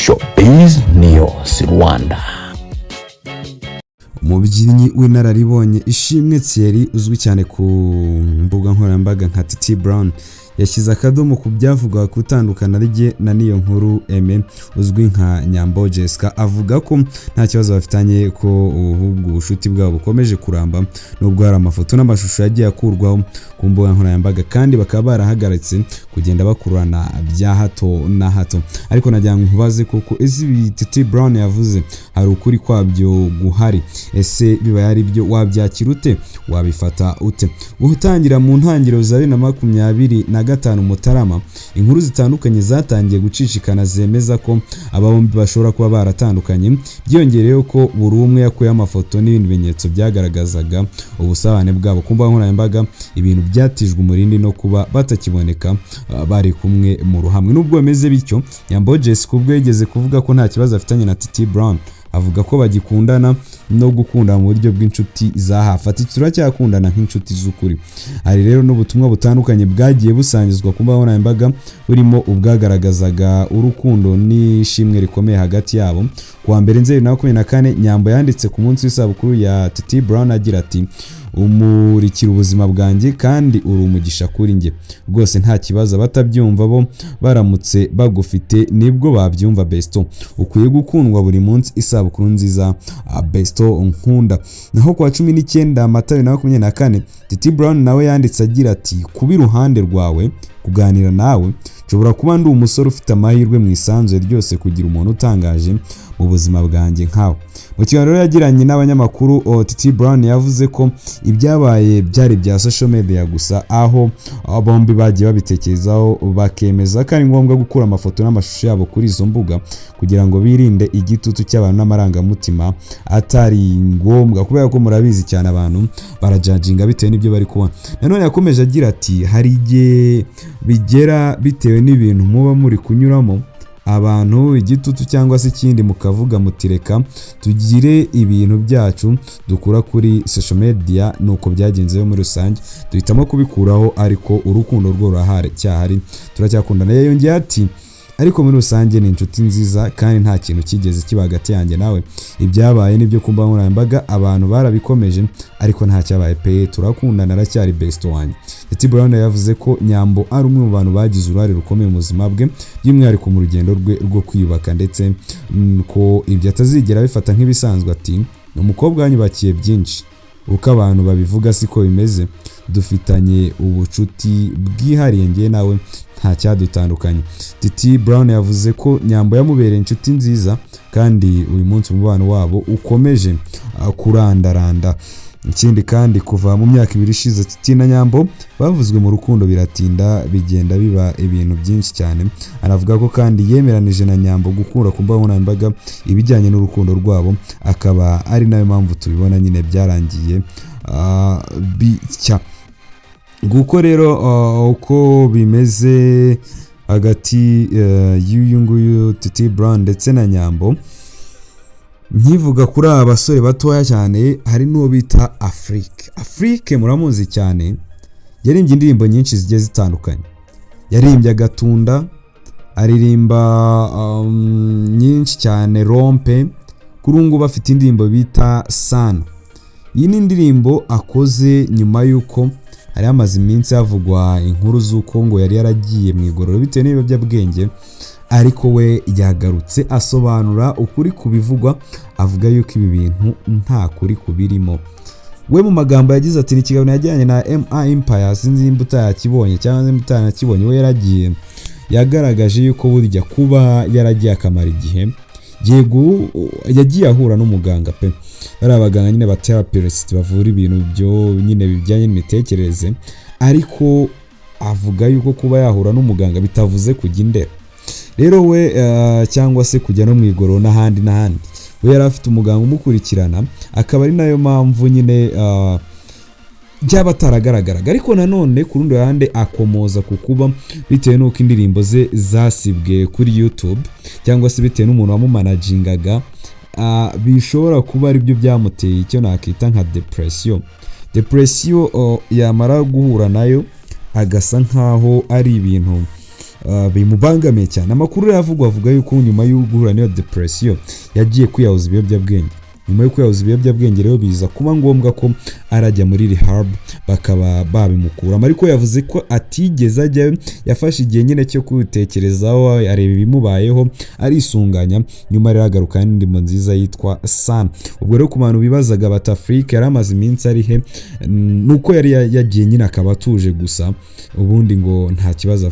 Showbiz News Rwanda. Umubyinnyi w'inararibonye Ishimwe Thierry, uzwi cyane ku mbuga nkoranyambaga nka Titi Brown, yashyize akadomo ku byavugwaga ku itandukana rye na Niyonkuru Aime uzwi nka Nyambo Jessica, avuga ko nta kibazo bafitanye, ko ahubwo ubucuti bwabo bukomeje kuramba nubwo hari amafoto n'amashusho yagiye akurwaho ku mbuga nkoranyambaga, kandi bakaba barahagaritse kugenda bakurana bya hato na hato. Ariko nagira ngo nkubaze koko, ese ibi Titi Brown yavuze hari ukuri kwabyo guhari? Ese bibaye ari byo, wabyakira ute? Wabifata ute? Gutangira mu ntangiriro za 2025 Mutarama, inkuru zitandukanye zatangiye gucicikana zemeza ko aba bombi bashobora kuba baratandukanye. Byiyongereyeho ko buri umwe yakuyeho amafoto n'ibindi bimenyetso byagaragazaga ubusabane bwabo ku mbuga nkoranyambaga, ibintu byatijwe umurindi no kuba batakiboneka bari kumwe mu ruhamwe. Nubwo bimeze bityo, Nyambo Jessica ubwo yigeze kuvuga ko nta kibazo afitanye na Titi Brown, avuga ko bagikundana no gukunda mu buryo bw'inshuti za hafi. Ati: "Turacyakundana nk'inshuti z'ukuri." Hari rero n'ubutumwa butandukanye bwagiye busangizwa ku mbuga nkoranyambaga, burimo ubwagaragazaga urukundo n'ishimwe rikomeye hagati yabo. Ku wa mbere Nzeri 2024, Nyambo yanditse ku munsi w'isabukuru ya Titi Brown agira ati: "Umurikira ubuzima bwanjye kandi uri umugisha kuri njye rwose. Nta kibazo, abatabyumva bo baramutse bagufite nibwo babyumva. Besto, ukwiye gukundwa buri munsi. Isabukuru nziza, besto nkunda." Naho kuwa 19 Mata 2024, Titi Brown nawe yanditse agira ati: "Kuba iruhande rwawe, kuganira nawe, nshobora kuba ndi umusore ufite amahirwe mu isanzure ryose kugira umuntu utangaje mu buzima bwanjye nkawe." Mu kiganiro yagiranye n'abanyamakuru, Titi Brown yavuze ko ibyabaye byari ibya social media gusa, aho bombi bagiye babitekerezaho bakemeza ko ari ngombwa gukura amafoto n'amashusho yabo kuri izo mbuga kugira ngo birinde igitutu cy'abantu n'amarangamutima atari ngombwa, kubera ko murabizi cyane, abantu barajudginga bitewe n'ibyo bari kubona. Nanone yakomeje agira ati: "Hari igihe bigera bitewe n'ibintu muba muri kunyuramo, abantu, igitutu cyangwa se ikindi, mukavuga muti reka tugire ibintu byacu dukura kuri social media. Nuko byagenze muri rusange, duhitamo kubikuraho, ariko urukundo rwo rurahari cyahari, turacyakundana." Yongeye ati: "Ariko muri rusange ni inshuti nziza kandi nta kintu kigeze kiba hagati yanjye nawe. Ibyabaye nibyo ku mbuga nkoranyambaga, abantu barabikomeje, ariko nta cyabaye pe. Turakundana, aracyari best wanjye." Titi Brown yavuze ko Nyambo ari umwe mu bantu bagize uruhare rukomeye mu buzima bwe, by'umwihariko mu rugendo rwe rwo kwiyubaka, ndetse ko ibyo atazigera abifata nk'ibisanzwe. Ati: "Ni umukobwa wanyubakiye byinshi. Uko abantu babivuga siko bimeze. Dufitanye ubucuti bwihariye, njye nawe nta cyadutandukanye." Titi Brown yavuze ko Nyambo yamubereye inshuti nziza kandi uyu munsi umubano wabo ukomeje kurandaranda. Ikindi kandi, kuva mu myaka 2 ishize, Titi na Nyambo bavuzwe mu rukundo, biratinda bigenda biba ibintu byinshi cyane. Anavuga ko kandi yemeranije na Nyambo gukura ku mbuga nkoranyambaga ibijyanye n'urukundo rwabo, akaba ari nayo mpamvu tubibona nyine byarangiye bitya. Nguko rero uko bimeze hagati y'uyu nguyu Titi Brown ndetse na Nyambo. Nkivuga kuri aba basore batoya cyane, hari n'uwo bita Afrique. Afrique muramuzi cyane, yaririmbye indirimbo nyinshi zigiye zitandukanye. Yaririmbye Agatunda, aririmba nyinshi cyane, Rompe. Kuri ubu ngubu afite indirimbo bita Sana. Iyi ni indirimbo akoze nyuma y'uko hari hamaze iminsi havugwa inkuru z'uko ngo yari yaragiye mu igororero bitewe n'ibiyobyabwenge, ariko we yagarutse asobanura ukuri ku bivugwa, avuga yuko ibi bintu nta kuri kubirimo. We mu magambo yagize ati, ni ikiganiro yajyanye na MA Empire, sinzi nimba utayakibonye cyangwa nimba utanakibonye. We yaragiye yagaragaje yuko burya kuba yaragiye akamara igihe, yego yagiye ahura n'umuganga pe, bari abaganga nyine ba therapist bavura ibintu byo nyine bijyanye n'imitekerereze, ariko avuga yuko kuba yahura n'umuganga bitavuze kujya indera. Rero we cyangwa se kujya no mu igororo n'ahandi n'ahandi, we yari afite umuganga umukurikirana, akaba ari nayo mpamvu nyine byaba ataragaragaraga. Ariko nanone ku rundi ruhande akomoza ku kuba bitewe n'uko indirimbo ze zasibwe kuri YouTube, cyangwa se bitewe n'umuntu wamumanagingaga, bishobora kuba aribyo byamuteye icyo nakita nka depression. Depression yamara guhura nayo agasa nkaho ari ibintu bimubangamiye cyane. Amakuru yavugwa avuga yuko nyuma yo guhura n'iyo depression yagiye kwiyahuza ibiyobyabwenge. Nyuma yo kwiyahuza ibiyobyabwenge rero, biza kuba ngombwa ko arajya muri rehab, bakaba babimukuramo. Ariko yavuze ko atigeze ajyayo, yafashe igihe nyine cyo kwitekerezaho, areba ibimubayeho, arisunganya. Nyuma rero agaruka n'indirimbo nziza yitwa Sana. Ubwo rero ku bantu bibazaga bati Afrique yari amaze iminsi ari he, nuko yari yagiye nyine akaba atuje gusa, ubundi ngo nta kibazo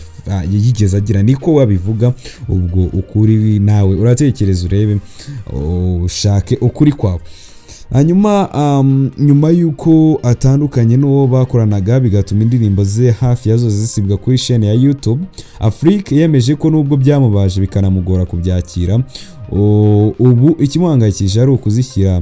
yigeze agira, niko wabivuga. Ubwo ukuri nawe uratekereza, urebe, ushake ukuri kwawe. Hanyuma nyuma y'uko atandukanye n'uwo bakoranaga, bigatuma indirimbo ze hafi ya zose zisibwa kuri chaîne ya YouTube, Afrique yemeje ko nubwo byamubaje bikanamugora kubyakira, ubu ikimuhangayikishije ari ukuzishyira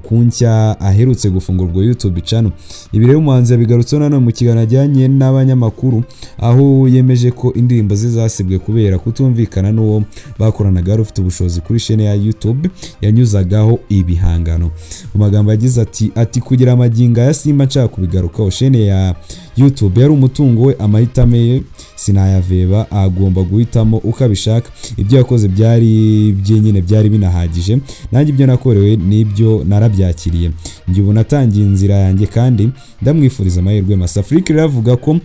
ku nshya aherutse gufungura ubwo YouTube channel. Ibi rero umuhanzi yabigarutseho nanone mu kiganiro ajyanye n'abanyamakuru, aho yemeje ko indirimbo ze zasibwe kubera kutumvikana n'uwo bakoranaga wari ufite ubushobozi kuri chaîne ya YouTube yanyuzagaho ibihangano. Mu magambo yagize ati: "Kugira amagingo aya simba nshaka kubigarukaho. Chaîne ya YouTube yari umutungo we, amahitamo ye sinayaveba, agomba guhitamo uko abishaka. Ibyo yakoze byari bye nyine, byari binahagije. Nanjye ibyo nakorewe nibyo narabyakiriye. Njye ubu natangiye inzira yanjye kandi ndamwifuriza amahirwe masa." Afrique rero avuga ko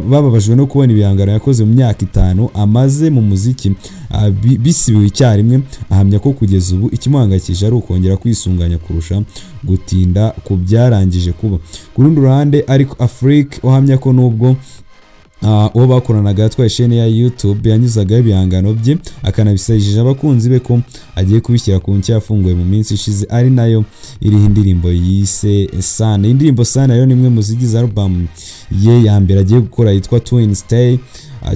bababajwe no kubona ibihangano yakoze mu myaka 5 amaze mu muziki bisibiwe icyarimwe. Ahamya ko kugeza ubu ikimuhangayikishije ari ukongera kwisunganya kurusha gutinda ku byarangije kuba. Ku rundi ruhande ariko, Afrique uhamya ko nubwo uwo bakoranaga yatwaye chaîne ya YouTube yanyuzagaho ibihangano bye, akanabisajije abakunzi be ko agiye kubishyira ku nshya yafunguye mu minsi ishize, ari nayo iriho indirimbo yise Sana. Indirimbo Sana rero ni imwe mu zigize album ye ya mbere agiye gukora yitwa Twin Stay,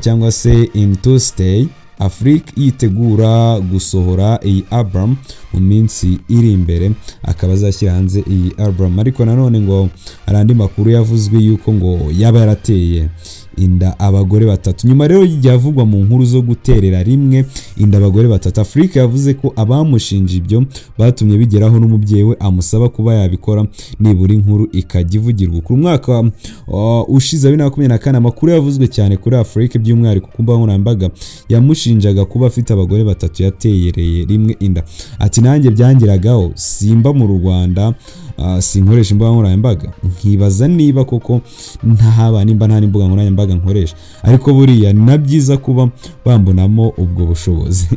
cyangwa se In Two Stay. Afrique yitegura gusohora iyi album mu minsi iri imbere, akaba azashyira hanze iyi album. Ariko nanone ngo hari andi makuru yavuzwe yuko ngo yaba yarateye inda abagore batatu. Nyuma rero y'igihe avugwa mu nkuru zo guterera rimwe inda abagore batatu, Afrique yavuze ko abamushinja ibyo batumye bigeraho n'umubyeyi we amusaba kuba yabikora, nibura inkuru ikajya ivugirwa. Ku mwaka ushize 2024, amakuru yavuzwe cyane kuri Afrique, by'umwihariko ku mbuga nkoranyambaga, yamushinjaga kuba afite abagore batatu yatereye rimwe inda. Ati: "Nanjye byangeragaho, simba mu Rwanda, sinkoresha imbuga nkoranyambaga, nkibaza niba koko ntahaba, nimba nta n'imbuga nkoranyambaga nkoresha, ariko buriya ni na byiza kuba bambonamo ubwo bushobozi."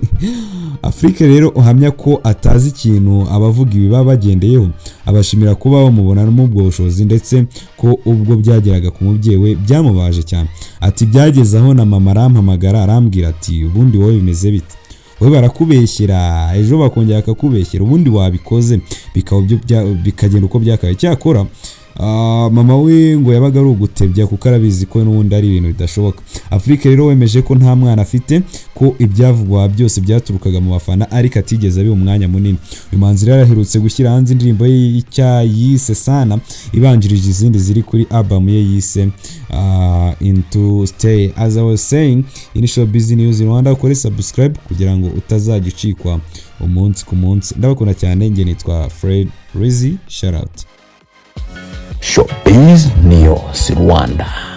Afrique rero uhamya ko atazi ikintu abavuga ibi baba bagendeyeho, abashimira kuba bamubonamo ubwo bushobozi, ndetse ko ubwo byageraga ku mubyeyi we byamubaje cyane. Ati: "Byageze aho na mama arampamagara, arambwira ati: 'Ubundi wowe bimeze bite? Wowe barakubeshyera, ejo bakongera bakakubeshyera, ubundi wabikoze bikaba bikagenda uko byakabaye.'" Cyakora mama we ngo yabaga ari ugutebya, kuko arabizi ko n'ubundi ari ibintu bidashoboka. Afrique rero wemeje ko nta mwana afite, ko ibyavugwa byose byaturukaga mu bafana, ariko atigeze abiha umwanya munini. Uyu muhanzi rero aherutse gushyira hanze indirimbo ye y'icya yise Sana, ibanjirije izindi ziri kuri album ye yise Into Stay. As I was saying, in Showbiz News Rwanda, ukore subscribe kugira ngo utazajya ucikwa umunsi ku munsi. Ndabakunda cyane, njye nitwa Fred Rizzy, shout out. Showbiz News Rwanda.